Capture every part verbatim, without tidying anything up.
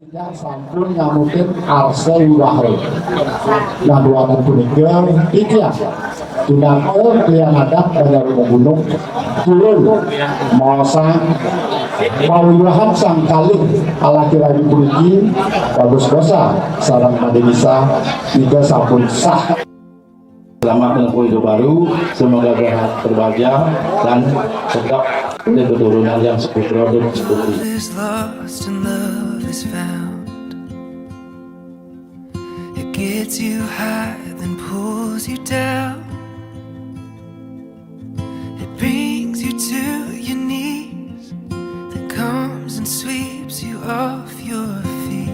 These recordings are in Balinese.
Yang sampun nyamutin arsa wiwaha. Nah, duaning punika titiang tunangka klian adat Banjar Gunung turun maosang pawiwahan sang kalih alaki rabi puniki, Bagus Kosa sareng Madé Nisa, nika sampun sah. Selamat menempuh hidup baru, semoga sehat, berbahagia, dan tetap ada keturunan yang seputra dan seputi. Love is lost and love is found. It gets you high, then pulls you down. It brings you to your knees, then comes and sweeps you off your feet.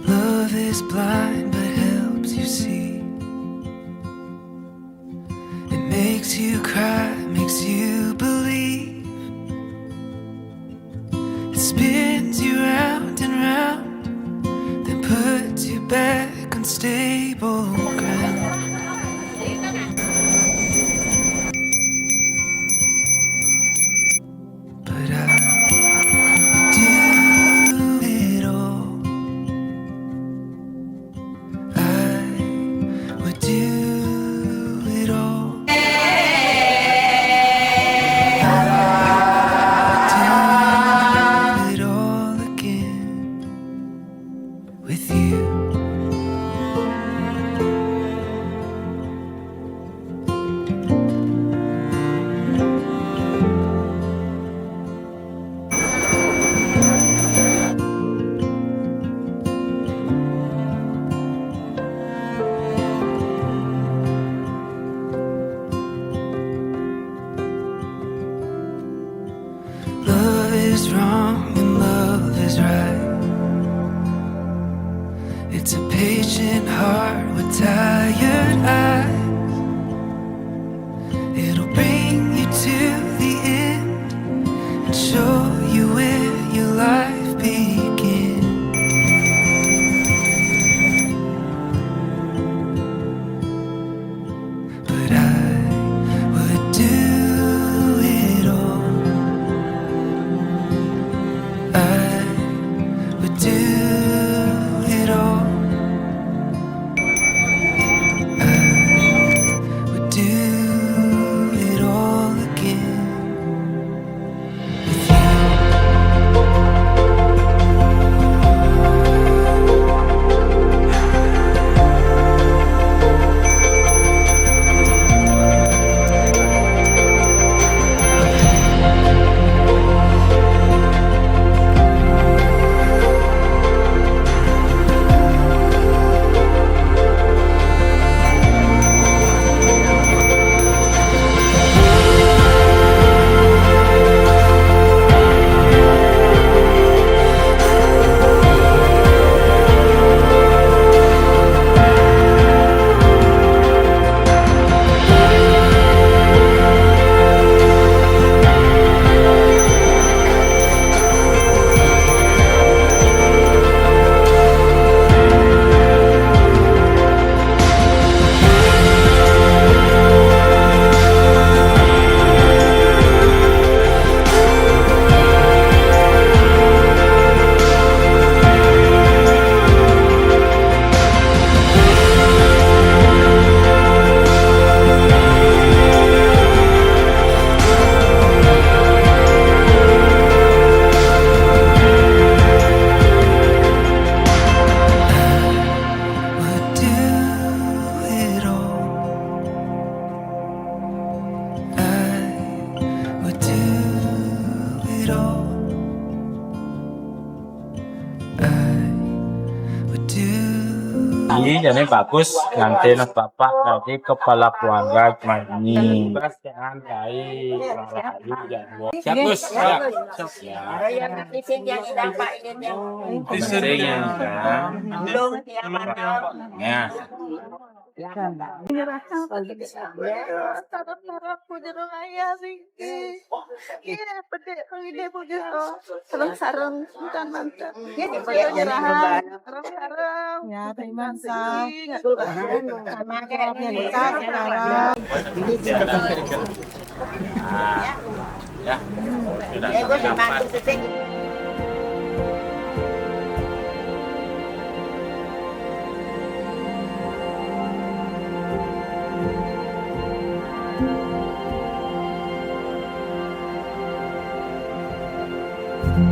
Love is blind but helps you see. It makes you cry, makes you believe. It spins you round and round, then puts you back on stable ground. But I would do it all. I would do it all. I would do it all again with you. Love is wrong and love is right. It's a patient heart with tired eyes. It'll bring you to the end and show you where your life begins. But I would do it all. I would do it all. I would do it all again with you. Would do it all. I would do it all. I would do. Ini jadi bagus nanti nak bapak dari kepala keluarga ini. Jangan baik, Rahayu, jangan. Siap, Gus? Siap. Siap. Ada yang ngisin yang dapat ini yang. Penting yang kan. Belum ya. Ya. Sarap-sarap ku jero ayah sih. Iya, pedek ku ide ku jero. Sareng-sareng, bukan mantap. Iya, di foto nyerahan. Sareng-sareng. Ya, terima kasih. Sama kayak ini. Kita sekarang. Ya. Sudah. Eh, gue sama aku sih. Misi,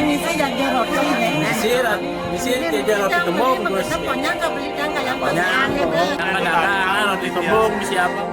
misi jaga roti, nih. Misi, misi jaga roti tembung, Gus. Pokoknya roti tembung, misi apa?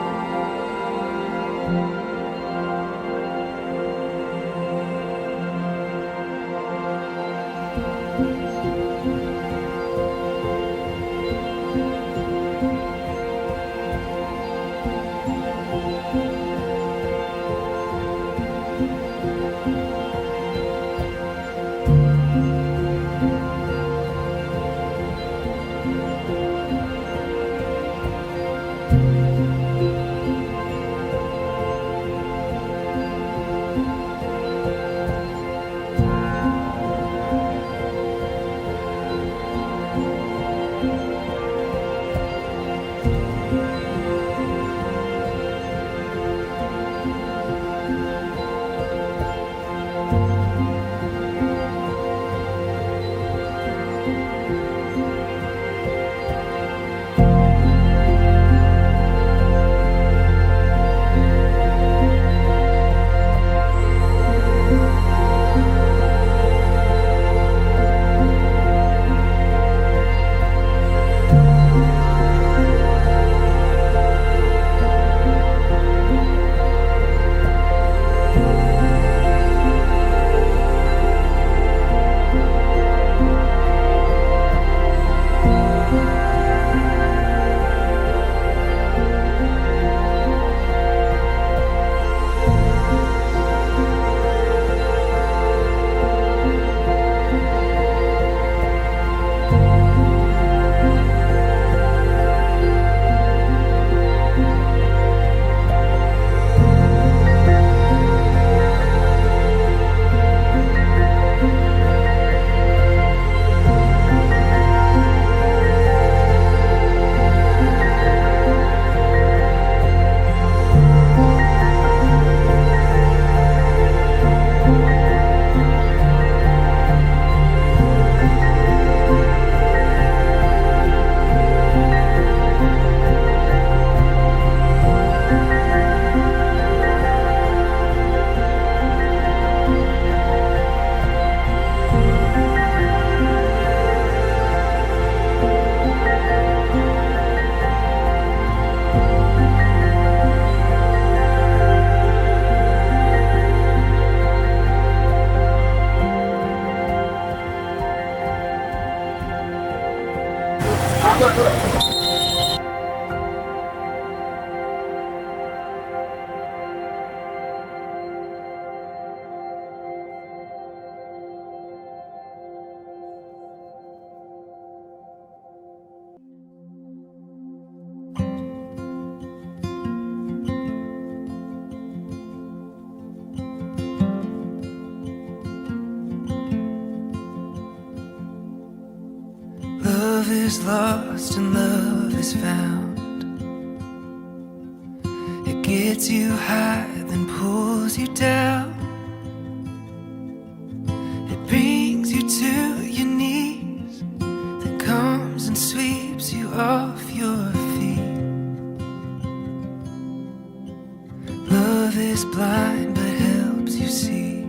Love is lost and love is found. It gets you high, then pulls you down. It brings you to your knees, then comes and sweeps you off your feet. Love is blind but helps you see.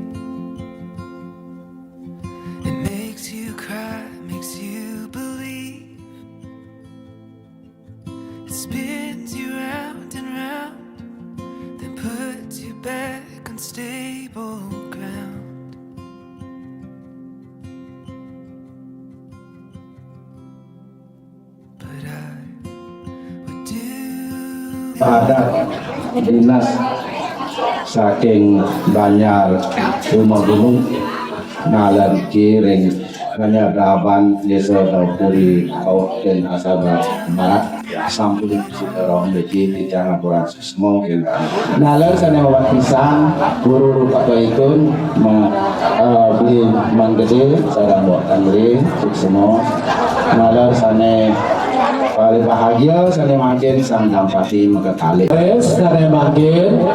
It makes you cry, makes you believe. It spins you round and round, then puts you back on stable ground. But I would do Adat dinas saking Banjar Tumenggungan ngalanturake ring panyadaban Desa Daupuri, Kabupaten Asih Barat. Sampun sida rong becik titiang aturang suksma. Naler sane wewat pisan, guru rupa itu ma-, eh, beli manggede sareng boten ring suksma. Naler sane paling bahagia sane mangkin sang dampati makakalih. Wis sane mangkin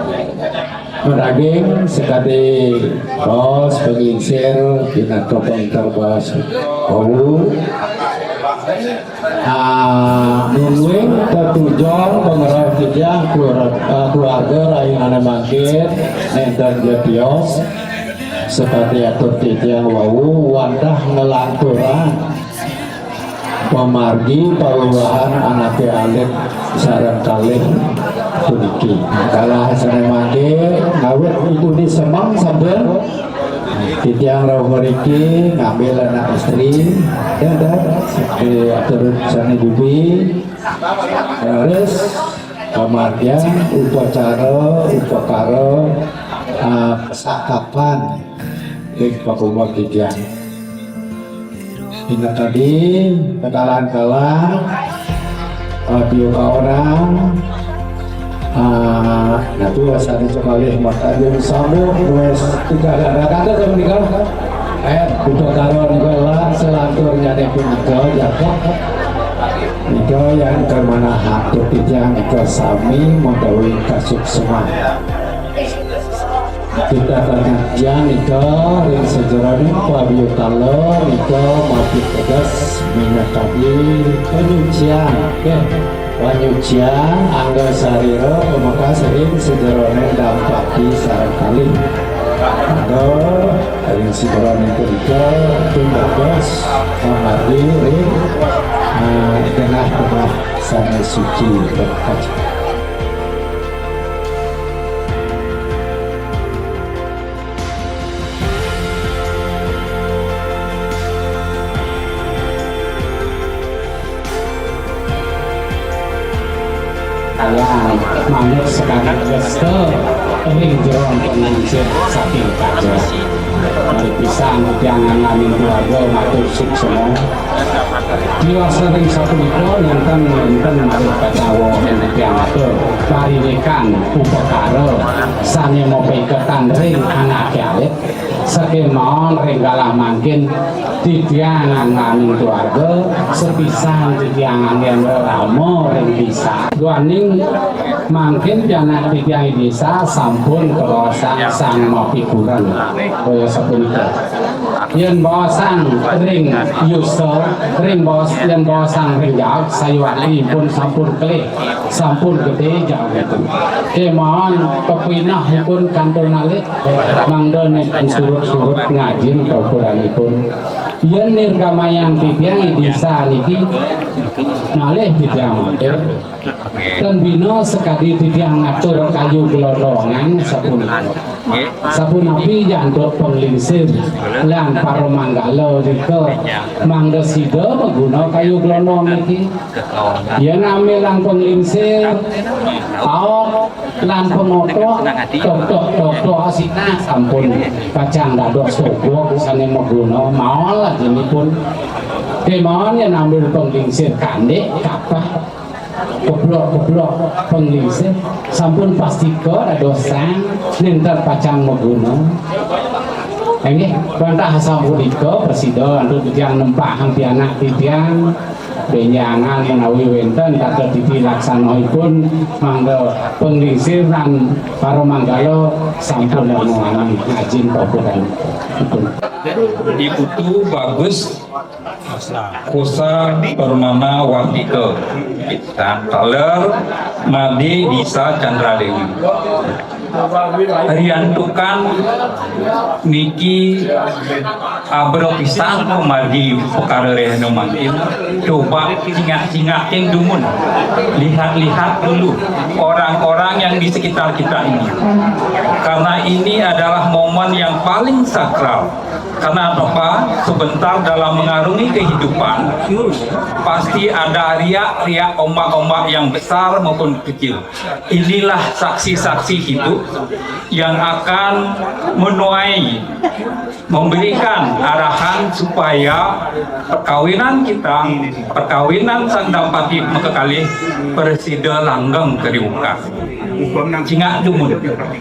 madaging sakadi bos panglingsir pinaka pangter bos. Oh. Ah, mungguing tetujon pangrauh titiang keluarga, eh, keluarga rahinané mangkin nénten ja tios, sakadi atur titiang wau wantah nglanturang pamargi pawiwahan anaké alit sareng kalih puniki. Kalah sané mangke ngawit ibu di semeng sampun titiang rauh mriki ngambil anak istri, ya, dah. Diatur sané bibi, terus kemudian upacara, upakara, ah, kesakapan ing pakumpulan titiang. Ina tadi, kekalan-kalan, radio kaonang, ah, nanti wasané sekalih matadung sambung, wes tiga dada kata teman nikah. Eh, udah karo nikah lah, selanturnya nih punika, jaga. Nika yang kemana hati titiang nika sami, madawi kasukseman. Kita pangajian nika ring sajeroning pabiyutala nika mapiteges minangka panyucian, nggih. Panyucian angga sarira pamekas ring sajeroning dampati sareng kalih. Angga ring sajeroning punika tumados mamargi ring, eh, tengah-tengah sane suci. Kalian manut sekali gesta ring jeroan pengancit saking kaca. Mari pisan tiang ngangganin keluarga matur suksma. Diwasa ring sapunika nénten, nénten malih katawa ing titiang atur pariwikan upakara sané mapaiketan ring anaké alit. Sakémaon ring galah mangkin titiang ngangganin keluarga, sapisan titiang anggén rama ring desa. Duaning mangkin pianak titiang ing desa sampun kabaosang sang mapikuren. Kaya sapunika. Yén baosang ring yusa, ring baos, yén baosang ring jauk, sayuwakti ipun sampun kelih, sampun gedé jauk ipun. Kémaon pepineh ipun kantun alit, mangda nénten surut-surut ngajin paukuranipun. Yén nirgamayang titiang ing desa niki, malih titiang matur. Ten bina sakadi titiang ngatur kayu glondongan sapunika. Sapunapi jantuk panglingsir lan paramanggala rika mangda sida maguna kayu glondong niki. Yén amilang panglingsir, paok lan pangotok, tok, tok, tok, tok, asina sampun pacang dados togog sané maguna, maol ajinipun. Kémaon yén ambil panglingsir kandik, kapah, keblok-keblok panglingsir, sampun pastika dados sang, nénten pacang maguna. Inggih, wantah sapunika prasida antuk titiang nempahang pianak titiang, bénjangan menawi wénten tata titi laksanaipun, mangda panglingsir lan paramanggala sampun ngajin papuran. I Putu Bagus Kosa Permana Wartika. Taler Made Desa Chandra Dewi. Riantukan niki abra pisan pamargi pekara rahina mangkin. Coba cingak-cingakin dumun. Lihat-lihat dulu orang-orang yang di sekitar kita ini. Karena ini adalah momen yang paling sakral. Karena apa? Sebentar dalam mengarungi kehidupan, pasti ada riak-riak ombak-ombak yang besar maupun kecil. Inilah saksi-saksi hidup yang akan menuai, memberikan arahan supaya perkawinan kita, perkawinan sang dampati makakalih, prasida langgeng kariwukan. Cingak dumun.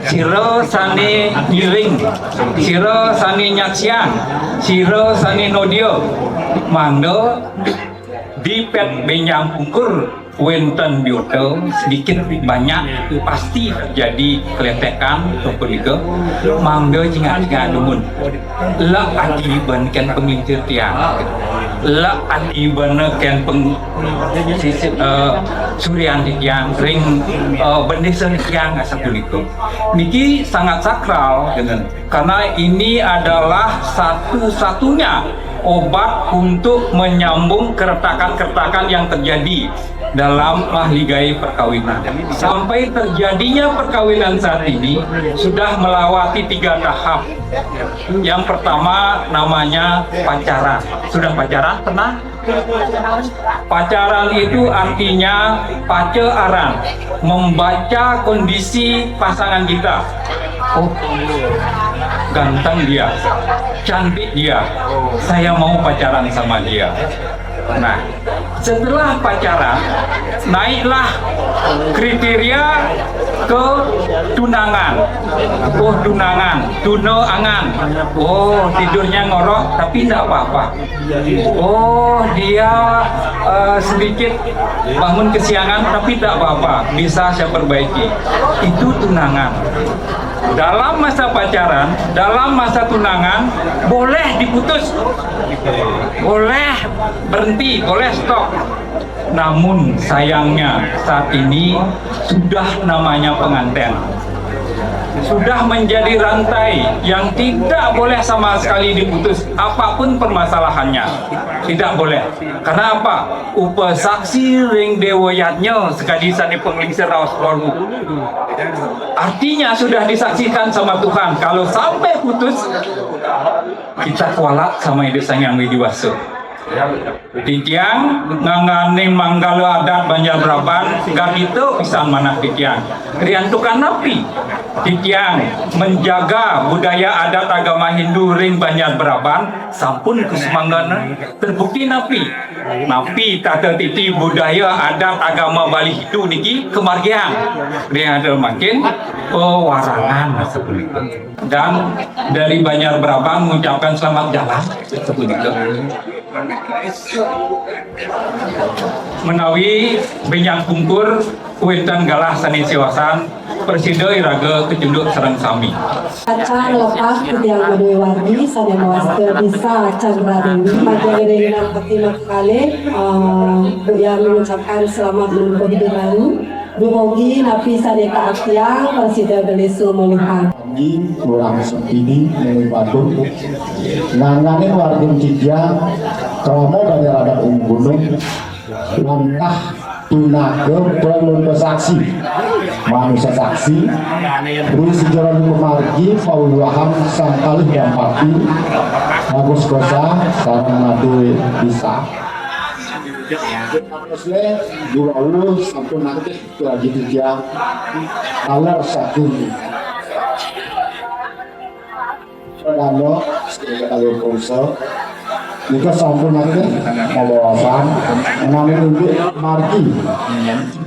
Sira sané ngiring, sira sané nyaksiang, sira sané nodia, mangda di pét bénjang pungkur wénten biota sedikit banyak pasti terjadi kelétékan atau punika, mangda cingak-cingak dumun. Lek adi iban kén panglingsir tiang. Lek adi iban kén peng sisi, eh, suryan tiang ring, eh, bendésa tiang asapunika. Niki sangat sakral, gitu. Karena ini adalah satu-satunya obat untuk menyambung keretakan-keretakan yang terjadi dalam mahligai perkawinan. Sampai terjadinya perkawinan saat ini sudah melewati tiga tahap. Yang pertama namanya pacaran. Sudah pacaran pernah? Pacaran itu artinya pacaran, membaca kondisi pasangan kita. Oh, ganteng dia, cantik dia, saya mau pacaran sama dia. Nah, setelah pacaran, naiklah kriteria ke tunangan. Oh, tunangan, tuna angan. Oh, tidurnya ngorok, tapi tidak apa-apa. Oh, dia, eh, sedikit bangun kesiangan, tapi tak apa-apa, bisa saya perbaiki. Itu tunangan. Dalam masa pacaran, dalam masa tunangan, boleh diputus, boleh berhenti, boleh stop. Namun sayangnya saat ini sudah namanya pengantin. Sudah menjadi rantai yang tidak boleh sama sekali diputus, apapun permasalahannya. Tidak boleh. Karena apa? Upasaksi ring déwa yadnya sakadi sané panglingsir raos prabu. Artinya sudah disaksikan sama Tuhan. Kalau sampai putus, kita kualat sama Ida Sang Hyang Widhi Wasa. Titiang ngangganin manggala adat Banjar Braban, gagita pisan manah titiang. Riantukan napi titiang menjaga budaya adat agama Hindu ring Banjar Braban, sampun kusumanggana. Terbukti napi? Napi tata titi budaya adat agama Bali Hindu niki kamargiang. Ring ada mangkin pewarangan sapunika. Dan dari Banjar Braban mengucapkan selamat jalan sapunika. Menawi bénjang pungkur wénten galah sané siwasan, prasida iraga kacunduk sareng sami. Pacang lepas titiang madué wargi sané mawasta Disa Chandra Déwi, majeng ring Nang Peti makakalih, eh, titiang mengucapkan selamat menempuh hidup baru. Dumugi napi sané kaartiang, prasida gelis sumolihan. Wargi Kelurahan Sempidi, Menu Badung, ngangganin wargin titiang, krama Banjar Adat Umbu Gunung, wantah tunaka panuka saksi, manusa saksi, ri sejroning pamargi pawiwahan sang kalih dampati, Bagus Kosa sareng Madé Disa. Terus, dua sampun nangkih. Lagi tiga, taler saking Pradana, sebagai kalih Kongsa. Nika sampun nangkih mabaosan, nanging indik margi.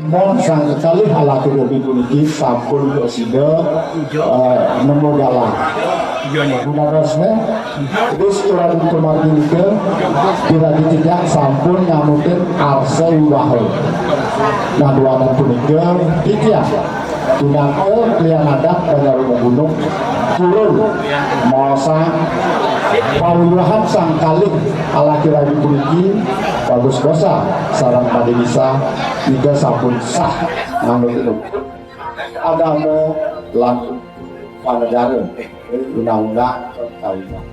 Mon sang kekalih alaki puniki sampun prasida, eh, nemu galah. Punados, nggih. Terus ora dumun margi nika, piragi titiang sampun nganutin arsa wiwaha. Nah, duaning punika titiang tunaka klian adat Banjar Umbu Gunung turun maosang pawiwahan sang kalih alaki rabi puniki, Bagus Kosa sareng Madé Disa, nika sampun sah nganutin agama lan panegara, undang-undang perkawinan.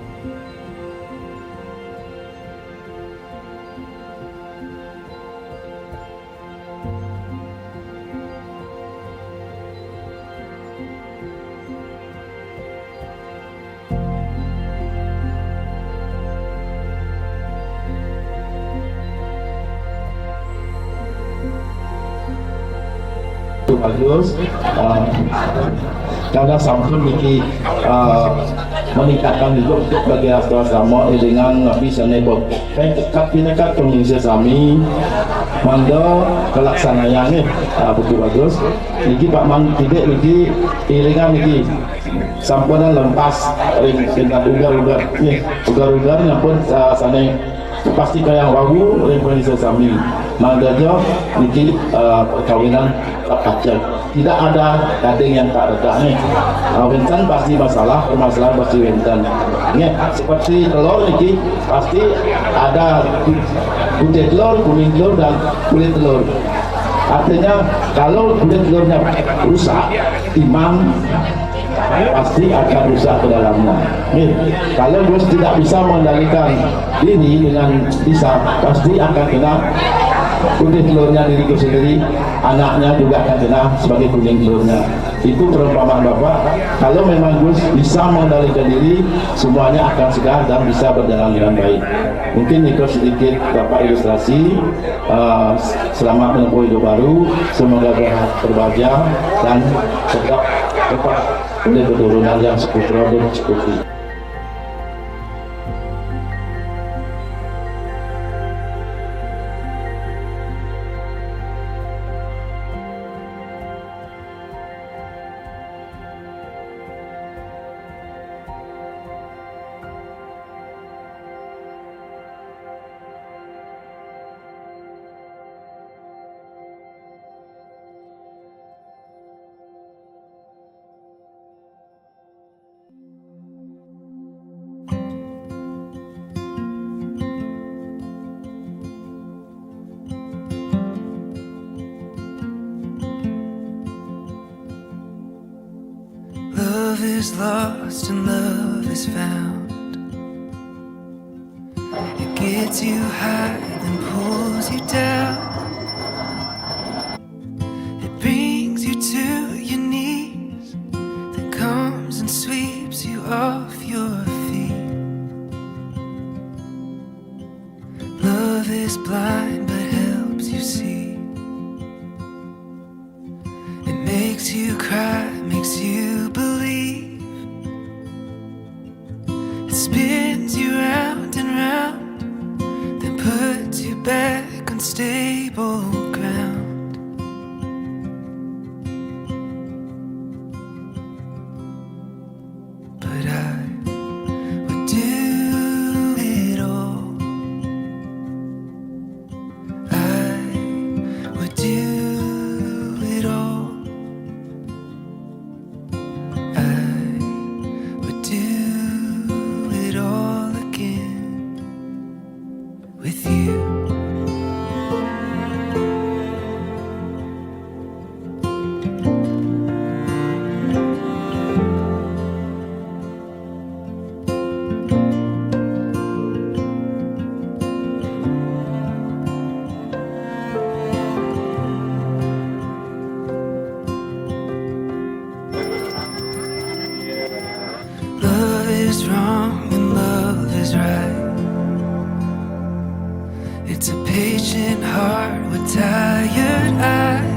Bagus. Ah, karena sampun niki, ah, meningkatkan juga untuk bagi asrama, iringan ngabi sane bot. Kan kami nekat komisi sami, mangga kelaksanayang, eh. Ah, betul bagus. Niki Pak Mang Tidik niki iringan niki. Sampunan lempas ring pindah ugar-ugar. Nggih, ugar-ugar nyampun, eh, sane pasti kayang wau ring Indonesia sami. Mangda jo niki, eh, perkawinan tak pacet. Tidak ada gading yang tak retak nih. Eh, wenten pasti masalah, permasalahan pasti wenten. Nggih, seperti telur niki pasti ada putih telur, kuning telur, dan kulit telur. Artinya, kalau kulit telurnya rusak, imam pasti akan rusak ke dalamnya. Nih, kalau bos tidak bisa mengendalikan diri dengan bisa, pasti akan kena putih telurnya diriku sendiri, anaknya juga akan kena sebagai kuning telurnya. Itu perumpamaan Bapak, kalau memang Gus bisa mengendalikan diri, semuanya akan segar dan bisa berjalan dengan baik. Mungkin itu sedikit Bapak ilustrasi. Eh, selamat menempuh hidup baru, semoga sehat, berbahagia, dan tetap, tetap oleh keturunan yang sejahtera dan mencukupi. Love is lost and love is found. It gets you high, then pulls you down. It brings you to your knees, then comes and sweeps you off your feet. Love is blind but helps you see. It makes you cry, makes you believe. It spins you round and round, then puts you back on stable ground. But I would do it all. I would do it all. I would do it all again with you. Love is wrong and love is right. It's a patient heart with tired eyes.